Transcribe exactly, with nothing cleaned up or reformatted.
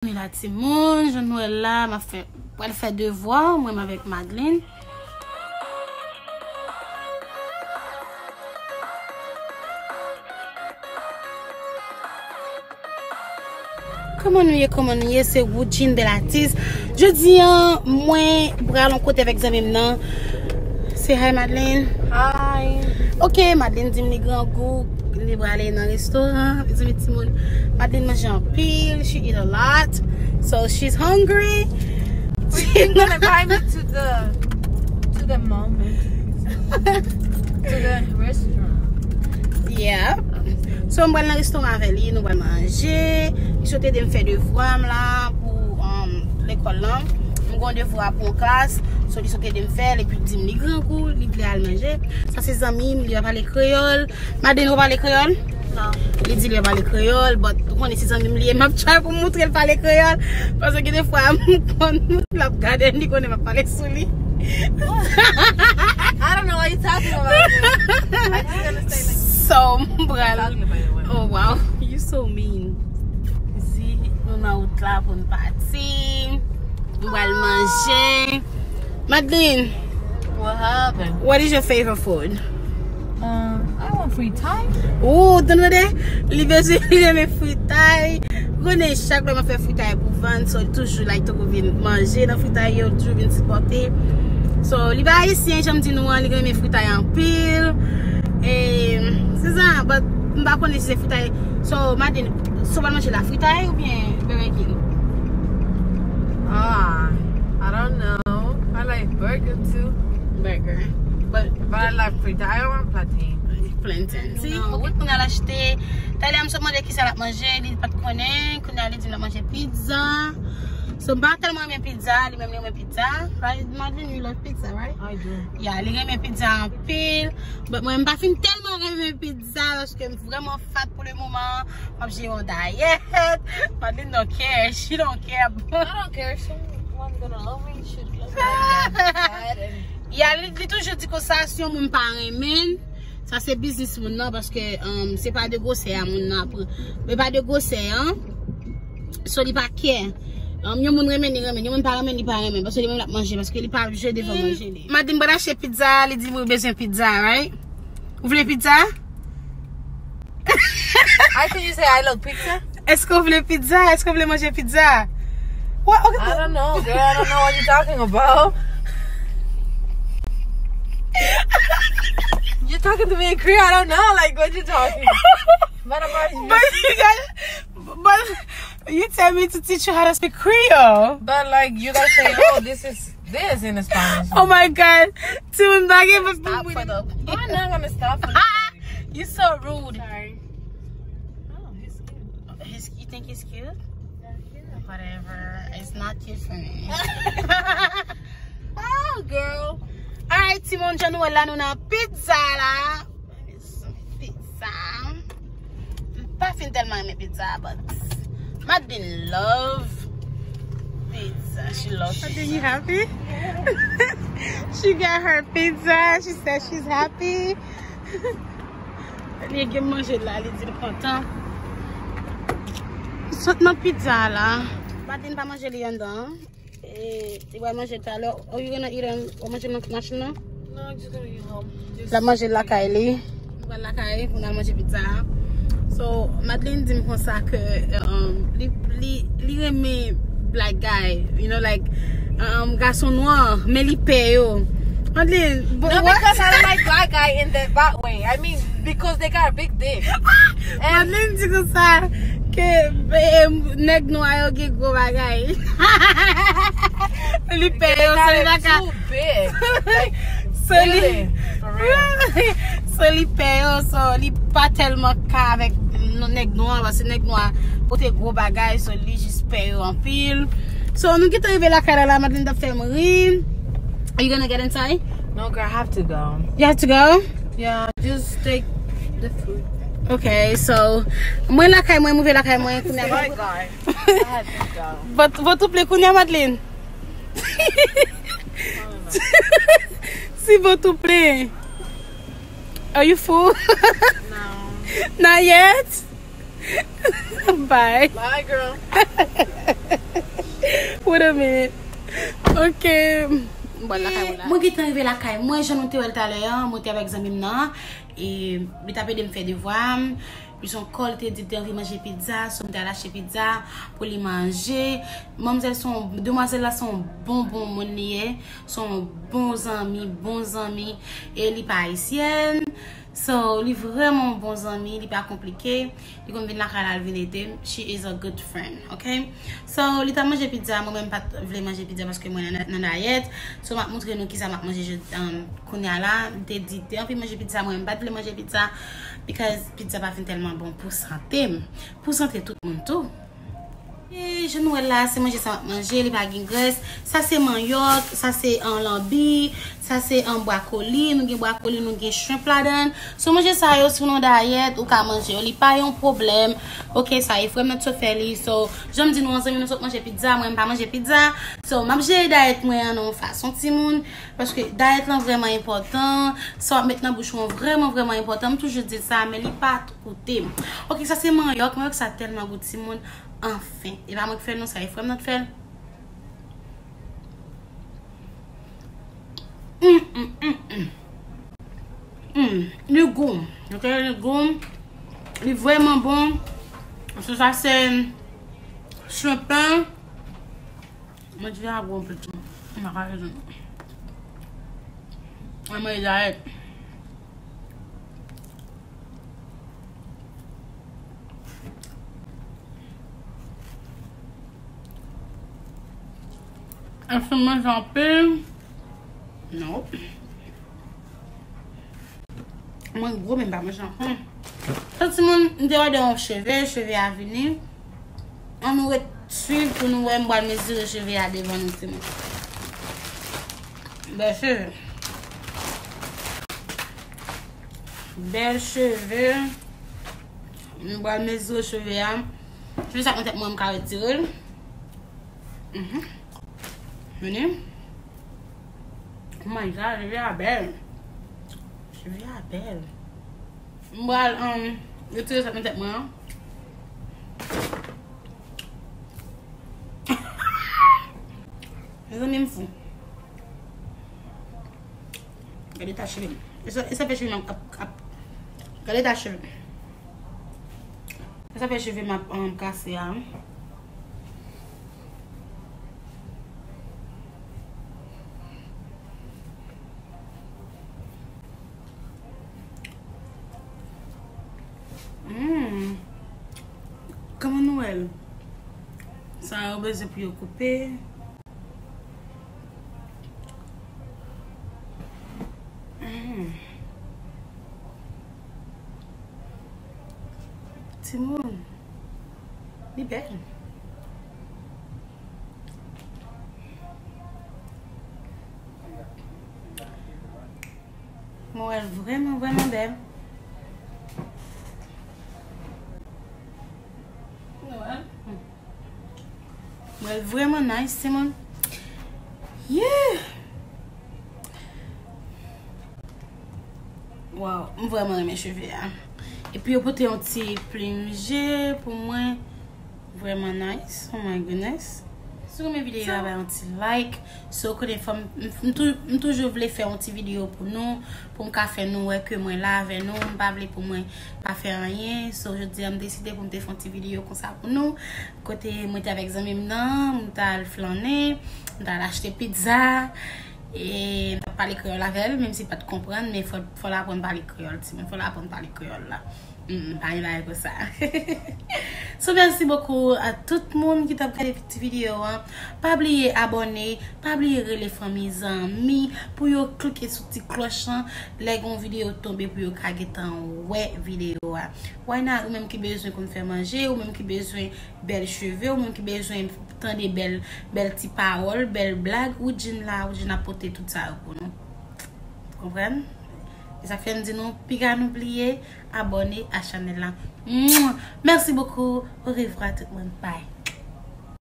Mwen la timoun, jan nou wè la, m ap fè, pral fè devwa, mwen menm avèk Madeline. Kòman nou ye, kòman nou ye? Se Woodjine Belatis. Jodi a, mwen pral yon kote avèk zanmi m nan. Say hi, Madeline. Hi. Ok, Madeline di m li grangou, li prale nan restoran. Mezanmi, timoun, Madeline manje anpil, she eat a lot. So she's hungry. But you can invite me to the, to the moment. To the restaurant. Yeah. So, m pral nan restoran avè li, nou pral manje. Li sot ede m fè devwa m la pou, um, lekòl lan. M gen yon devwa pou yon klas. So, li sot ede m fè l, epi l di m li grangou, li vle al manje. Sa se zanmi m, li pa pale kreyòl. Madeline, ou pale kreyòl? Non. Li di li pa pale kreyòl, but ou konnen se zanmi m li ye, m ap try pou m montre l pale kreyòl. Paske gen de fwa, m konn l ap gade m, li konnen m ap pale sou li. I don't know what you talking about. I just understand, like, so, m pral. Talking about it. Oh, wow. You so mean. Si nou nan wout la pou n pati, nou pral manje. Madeline, what happened? What is your favorite food? Um, I want fritay. Ooh, tande, li bezwen, li renmen fritay. Ou konnen chak lè m ap fè fritay pou vann, so li toujou, like, tankou vin manje nan fritay yo, toujou vin sipòte. So, li pa ayisyen, jan m di nou an, li renmen fritay anpil. E, se sa, but m pa konnen si se fritay. So, Madeline, so w pral manje la, fritay oubyen burger king? Ah, I don't know. I like burger too. Burger. But, but I like fritay. I want plantain. Plantain. Si, ok, kounye a l achte. Talè a m sot mande kisa l ap manje, li pa t konnen. Kounye a li di l ap manje pizza. So, m pa tèlman renmen pizza, li menm li renmen pizza. Right, Madeline, you love pizza, right? I do. Yeah, li renmen pizza anpil. But mwen, m pa fin tèlman renmen pizza paske m vrèman fat pou le moman. M ap jere yon dayèt. Madeline don't care. She don't care. I don't care. Someone gonna love me. Should love me. I'm fat and Yeah, li, li toujou di konsa, si yon moun pa renmen l, sa se biznis moun nan, paske, um, se pa de gwosè a moun nan ap pran. E pa de gwosè an. So, li pa care. Um, yon moun renmen, li renmen. Yon moun pa renmen, li pa renmen. Paske li menm l ap manje, paske li pa jwe devan manje li. Madeline pral achte pizza, li di m ou bezwen pizza, right? Ou vle pizza? I think you say I love pizza. Èske w vle pizza? Èske w vle manje pizza? What? Ok. I don't know, girl. I don't know what you're talking about. You're talking to me in Creole. I don't know, like, what you talking. But about you. But you got, but you tell me to teach you how to speak Creole. But, like, you gotta say, "Oh, this is this in Spanish." Oh my God. Timoun bagay. Stop for the. I'm not gonna stop for the. You so rude. Sorry. Oh, he's cute. He's, you think he's cute? Yeah, cute. Whatever. It's not cute for me. Oh, girl. Alright, timoun, jan nou wè la, nou nan pizza la. Pizza. M pa fin tèlman renmen pizza, but Madeline love pizza. She love pizza. Madeline, you happy? She got her pizza. She said she's happy. Li gen manje la, li di l kontan. Sot nan pizza la. Madeline pa manje li anndan. E, li pral manje talè. Oh, you gonna eat them? Ou manje nan machin nan? No, I'm just gonna eat home. L ap manje lakay li. Nou pral lakay pou n al manje pizza. So, Madeline di m konsa ke, um, li, li, li renmen black guy, you know, like, um, gason nwa, men li pè yo. Madeline, but what? No, because I don't like black guy in that, that way. I mean, because they got a big dick. Madeline di konsa ke, eh, nèg nwa yo gen gwo bagay. Li pè yo, so li pa ka. Too big. Like, so li, really, for real. So li pè yo, so li pa tèlman ka avèk n-, nèg nwa, paske nèg nwa pote gwo bagay, so li jis pè yo anpil. So nou gentan rive lakay la, la Madeline t ap fè m ri. Are you gonna get inside? No, girl, I have to go. You have to go? Yeah, just take the food. Okay, so mwen lakay mwen, m rive lakay mwen, kounye a. Sorry, guy. I have to go. But, but votouple kounye a, Madeline. Si votouple. Are you full? No. Not yet? Bye. Bye, girl. Wait a minute. Ok. Bon, lakay ou la. Mwen gentan rive lakay mwen, jan nou te wè l talè a, mwen te avèk zanmi m nan. E li t ap ede m fè devwa m. Li se yon kò, li te di l te anvi manje pizza, so m t al achte pizza pou li manje. Manmzèl se yon, demwazèl la se yon bon, bon moun li ye. Se yon bon zanmi, bon zanmi. E li pa ayisyèn. So, li vrèman yon bon zanmi, li pa konplike. Li konn vin lakay la, l vin ede m. She is a good friend, ok? So, li t ap manje pizza, mwen menm pa t vle manje pizza paske mwen nan, nan dayèt. So, m ap montre nou kisa m ap manje jodi, um, kounye a la. M te di, te anvi manje pizza, mwen menm pa t vle manje pizza because pizza pa fin tèlman bon pou sante m. Pou sante tout moun tou. E jan nou wè l la, se manje sa m ap manje, li pa gen grès. Sa se manyòk, sa se an lanbi, sa se an bwakoli, nou gen bwakoli, nou gen shrimp ladan l. So manje sa yo, si w nan dayèt, ou ka manje yo, li pa yon pwoblèm. Ok, sa e frè m nan t sot fè li. So, jan m di nou an, zanmi nou sot manje pizza, mwen m pa manje pizza. So, m ap jere dayèt mwen an nan yon fason timoun, paske dayèt lan vrèman enpòtan. Sa w ap met nan bouch ou an vrèman, vrèman enpòtan. M toujou di sa, men li pa koute m. Ok, sa se manyòk. Manyòk sa tèlman gou timoun. Anfen. E pa mwen ki fè l non, sa e frè m nan ki fè l. Mm, mm, mm, mm. Mm, li gou. Ok, li gou. Li vrèman bon. So sa se shrimp lan. Mwen di a gwo anpil tou. M pa ka rete. Mwen manje dayèt. Èske m manje anpil? Non. Mwen gwo, men m pa manje anpil. Sa timoun, m te wè de yon cheve, cheve a vini. Ann nou ret swiv pou nou wè m pral mezire cheve a devan nou timoun. Bèl cheve. Bèl cheve. M pral mezire cheve a. Cheve sa nan tèt mwen, m ka retire l. Mhm. Vini. Oh my God, cheve a bèl. Cheve a bèl. M pral, um, retire sa nan tèt mwen an. Mezanmi, m fou. Gade ta cheve m. E sa, e sa fè cheve m ap, ap, ap. Gade ta cheve m. E sa fè cheve m ap, um, kase a. Hmm. Kòman nou wè l? Sa yo bezwen pou yo koupe. Hmm. Timoun. Li bèl. Mwen wè l vrèman, vrèman bèl. Mwen wè l vrèman nice, timoun. Yeah! Wow, m vrèman renmen cheve a. Epi yo pote yon ti plim je pou mwen. Vrèman nice. Oh my goodness. Si w renmen videyo a, bay yon ti like. So, konnen fò m, m, m tou-, m toujou vle fè yon ti videyo pou nou, pou m ka fè nou wè ke mwen la avè nou. M pa vle pou mwen pa fè anyen. So, jodi a, m deside pou m te fè yon ti videyo konsa pou nou. Kote mwen te avèk zanmi m nan, m t al flannen, m t al achte pizza. E m t ap pale kreyòl avè l, menm si l pa t konprann, men fò, fò l aprann pale kreyòl, timoun. Fò l aprann pale kreyòl la. Mm, pa gen bagay konsa. So, mèsi bokou a tout moun ki t ap gade ti videyo an. Pa bliye abòne, pa bliye rele fanmi, zanmi, pou yo klike sou ti klòch lan, lè gen yon videyo tonbe pou yo ka gentan wè videyo a. Why not, ou menm ki bezwen konn fè manje, ou menm ki bezwen bèl cheve, ou menm ki bezwen tande bèl, bèl ti pawòl, bèl blag, Woodjine la, Woodjine ap pote tout sa yo pou nou. Konprann? E sa k fè m di nou, piga nou bliye abòne a chanèl la. Mwah! Mèsi bokou. Orevwa tout moun. Bye.